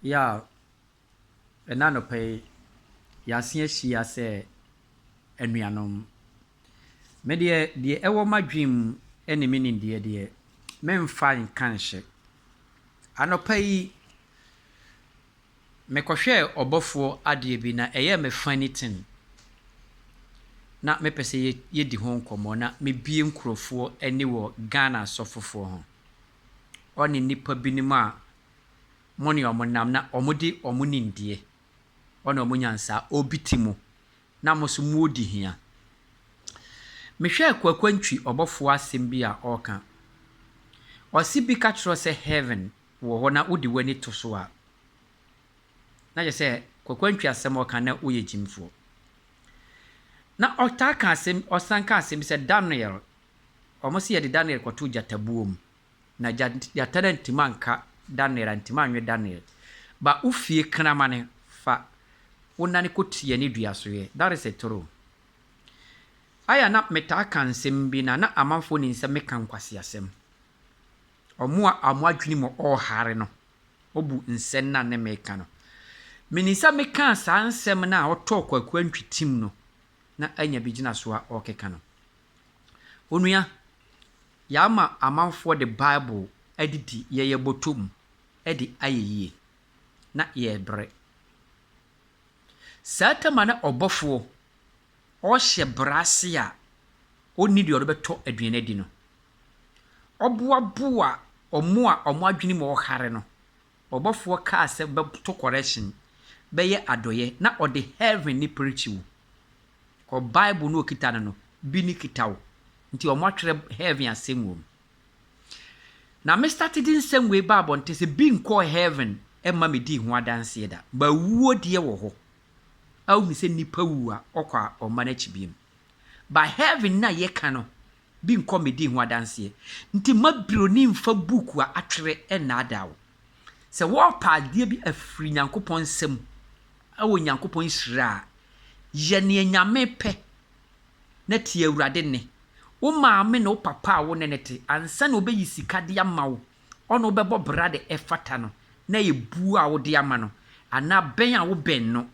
Yeah, ɛna anɔpa yi, yɛase ahyia sɛ anuanom. Me deɛ, deɛ ɛwɔ m'adwene mu ne me nimdeɛ deɛ, memfa nka nhyɛ. Anɔpa yi, mekɔhwɛɛ ɔbɔfoɔ adeɛ bi na ɛyɛɛ me funny thing. Na mepɛ sɛ yɛdi ho nkɔmmɔ na mebue nkurɔfoɔ ani wɔ Ghana asɔfofoɔ ho. Ɔne nnipa binom a mo ne wɔn nam na wɔde wɔn nimdeɛ, ɔne wɔn nyansa obi te mu na mo nso moredi hia. Mehwɛɛ Kwaku Antwi ɔbɔfoɔ asɛm bi a ɔreka. Ɔse bi ka kyerɛ sɛ heaven wɔ hɔ na wode w'ani to so a, na kyerɛ sɛ Kwaku Antwi asɛm a ɔka na woyɛ gyimfoɔ. Na ɔtaa ka asɛm, ɔsan ka asɛm sɛ Daniel, wɔn sɛ yɛde Daniel kɔtoo gyatabuo mu. Na gyata no antumi anka Daniel, antumi anwe Daniel. Ba wo fie kramane fa wo nane kɔtia ne dua so yɛ. That is a true. Aya na metaa ka nsɛm bi na amanfoɔ nim sɛ meka nkwaseasɛm. Ɔmo a ɔmo adwene mu ɔɔhare no, ɔbu nsɛm na ne meka no. Menim sɛ mekaa saa nsɛm no a ɔtɔɔ Kwaku Antwi tim no, na anya bi gyina so a ɔrekeka no. Onua, yɛama amanfoɔ de Bible adidi yɛyɛ bɔtɔ mu de ayɛ yie, na yɛrebrɛ. Saa tam a na ɔbɔfoɔ ɔrehyɛ bra ase a ɔnni deɛ ɔde bɛtɔ aduane adi no, ɔboaboa ɔmo a ɔmo adwene mu ɔhare no, ɔbɔfoɔ kaa sɛ bɛto correction, bɛyɛ adɔeɛ na ɔde heaven ne preach wo. Kɔ Bible no okita no, bi ne kita wo. Nti ɔmo atwerɛ heaven asɛm wɔ mu. Na me start de nsɛm wei ba abɔnten sɛ bi nkɔɔ heaven ɛma me dii ho adanseɛ da. Ba wuo deɛ wɔ hɔ. A wohu sɛ nnipa wu a ɔkɔ a ɔmma n'akyi bio. Ba heaven na yɛka no, bi nkɔ me dii ho adanseɛ. Nti mma buroni mfa book a atwerɛ ɛnnaadaa wo. Sɛ wɔrepa adeɛ bi afiri Nyankopɔn nsam ɛwɔ Nyankopɔn nhyira a, yɛ nea Nyame pɛ na tie Awurade nne. Wo maame ne wo papa a wo ne ne te, ansa na obɛyi sika de ama wo, ɔne wobɛbɔ bra de ɛfata no, na ɛyɛ buo a wode ama no, anaa bɛn a wobɛn no,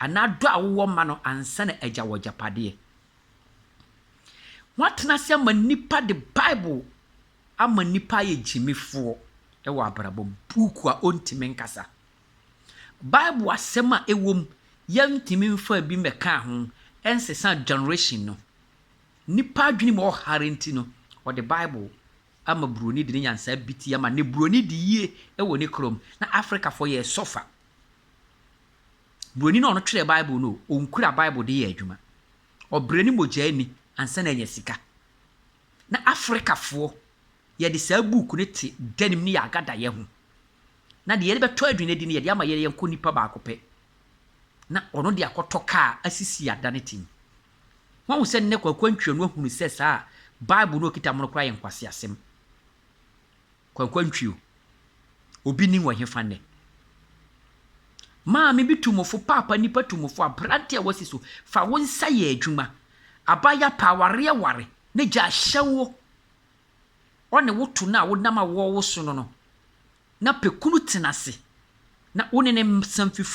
anaa dɔ a wowɔ ma no ansa na agya wɔ agyapadeɛ. Woatena ase ama nnipa de Bible ama nnipa ayɛ gyimifoɔ ɛwɔ abrabɔ mu. Buuku a ɔntumi nkasa. Bible asɛm a ɛwɔ mu, yɛntumi mfa bi mmɛka ho ɛnsesa generation no. Nnipa adwene mu ɔhare nti no, ɔde Bible ama buroni de ne nyansa bi ti ama ne buroni di yie ɛwɔ ne kurom na Africafoɔ yɛ sɔfa. Buroni no a ɔno twerɛ Bible no, ɔnkura Bible de yɛ adwuma. Ɔbrɛ ne mogya ani ansa na anya sika. Na Africafoɔ yɛde saa book no te danim ne yɛ agada yɛ ho. Na deɛ yɛde bɛtɔ aduane di no, yɛde ama yɛn yɛnkɔ nipa baako pɛ. Na ɔno de akɔtɔ kaa asisi ada ne tim. Wɔn sɛ nnɛ Kwaku Antwi no ahunu sɛ saa Bible no okita mo no koraa yɛ nkwaseasɛm. Kwaku Antwi o, obi ni wɔ hefa nnɛ? Maame bi tu mofo, paapa nipa tu mofo, aberante a wasi so, fa wo nsa yɛ adwuma. Abaya pa awareɛ ware, ne gya ahyɛ wo. Ɔne wo to no a wonam a wɔwo so no, na pɛ kunu tena ase, na wo ne ne nsa mfifiri.